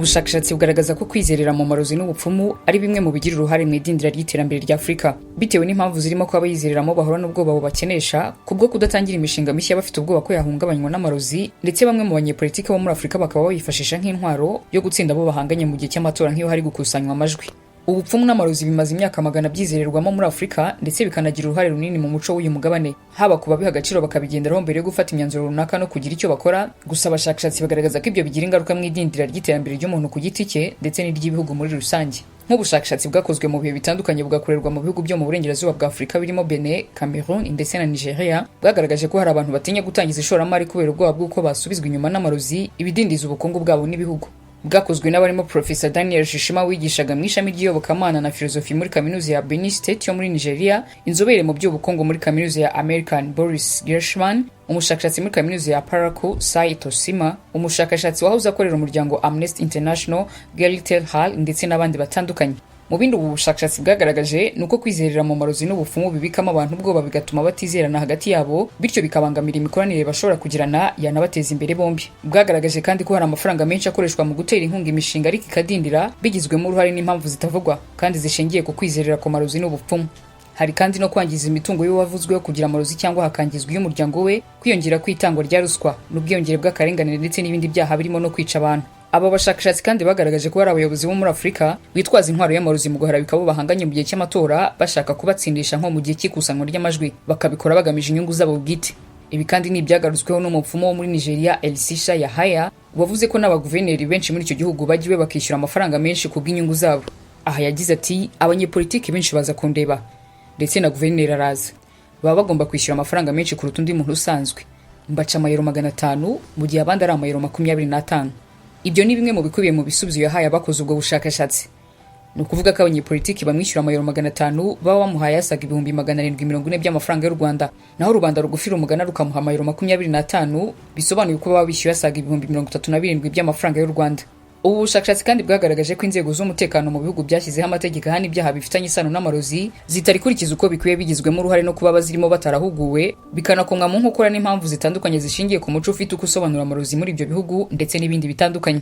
Ubushakashatsi bugaragaza ko kwizerera mu marozi n'ubupfumu ari bimwe mu bigira uruhare mu idindira ry'iterambere rya Afurika, bitewe n'impamvu zirimo ko abayizereramo bahora n'ubwoba bubakenesha kubwo kudatangira imishinga mishya, bafite ubwoba ko yahungabanywa n'amarozi, ndetse bamwe mu banyepolitiki bo muri Afurika bakaba bayifashisha nk'intwaro yo gutsinda abo bahanganye mu gihe cy'amatora, nk'iyo hari gukusanywa amajwi. Ubupfumu n'amarozi bimaze imyaka magana byizererwamo muri Afurika, ndetse bikanagira uruhare runini mu muco w'uyu mugabane, haba ku babiha agaciro bakabigenderaho mbere yo gufata imyanzuro runaka no kugira icyo bakora. Gusa abashakashatsi bagaragaza ko ibyo bigira ingaruka mu idindira ry'iterambere ry'umuntu ku giti cye ndetse n'iry'ibihugu muri rusange. Nk'ubushakashatsi bwakozwe mu bihe bitandukanye, bugakorerwa mu bihugu byo mu burengerazuba bwa Afurika birimo Benin, Cameroon ndetse na Nigeria, bwagaragaje ko hari abantu batinya gutangiza ishoramari kubera ubwoba bw'uko basubizwa inyuma n'amarozi, ibidindiza ubukungu bwabo n'ibihugu. Bwakozwe n'abarimo Profesa Daniel Shishima wigishaga mu ishami ry'iyobokamana na filozofi muri Kaminuza ya Benue State yo muri Nigeria, inzobere mu by'ubukungu muri Kaminuza ya American Boris Gershman, umushakashatsi muri Kaminuza ya Parakou Sai Tosima, umushakashatsi wahoze akorera umuryango Amnesty International Gary Hall, ndetse n'abandi batandukanye. Mu bindi ubu bushakashatsi bwagaragaje ni uko kwizerera mu marozi n'ubupfumu bibikamo abantu ubwoba, bigatuma batizerana hagati yabo, bityo bikabangamira imikoranire bashobora kugirana yanabateza imbere bombi. Bwagaragaje kandi ko hari amafaranga menshi akoreshwa mu gutera inkunga imishinga ariko ikadindira, bigizwemo uruhare n'impamvu zitavugwa kandi zishingiye ku kwizerera ku marozi n'ubupfumu. Hari kandi no kwangiza imitungo y'uwavuzweho kugira amarozi cyangwa hakangizwa iy'umuryango we, kwiyongera kw'itangwa rya ruswa n'ubwiyongere bw'akarenganire, ndetse n'ibindi byaha birimo no kwica abantu. Aba bashakashatsi kandi bagaragaje ko hari abayobozi bo muri Afurika bitwaza intwaro y'amarozi mu guharabika abo bahanganye mu gihe cy'amatora, bashaka kubatsindisha nko mu gihe cy'ikusanywa ry'amajwi, bakabikora bagamije inyungu zabo bwite. Ibi kandi ni ibyagarutsweho n'umupfumu wo muri Nigeria Elisha Yahaya, wavuze ko n'abaguverineri benshi muri icyo gihugu bajya iwe bakishyura amafaranga menshi ku bw'inyungu zabo. Aha yagize ati: "Abanyepolitiki benshi baza kundeba, ndetse na guverineri araza. Baba bagomba kwishyura amafaranga menshi kuruta undi muntu usanzwe. Mbaca amayero 500 mu gihe abandi ari amayero 25." Ibyo ni bimwe mu bikubiye mu bisubizo yahaye abakoze ubwo bushakashatsi. Ni ukuvuga ko abanyepolitiki bamwishyura amayero 500 baba bamuhaye asaga 740,000 by'amafaranga y'u Rwanda, naho rubanda rugufi rumugana rukamuha amayero 25, bisobanuye ko baba bishyuye asaga 37,000 by'amafaranga y'u Rwanda. Ubu bushakashatsi kandi bwagaragaje ko inzego z'umutekano mu bihugu byashyizeho amategeko ahana ibyaha bifitanye isano n'amarozi zitarikurikiza uko bikwiye, bigizwemo uruhare no kuba bazirimo batarahuguwe, bikanakomwa mu nkokora n'impamvu zitandukanye zishingiye ku muco ufite uko usobanura amarozi muri ibyo bihugu, ndetse n'ibindi bitandukanye.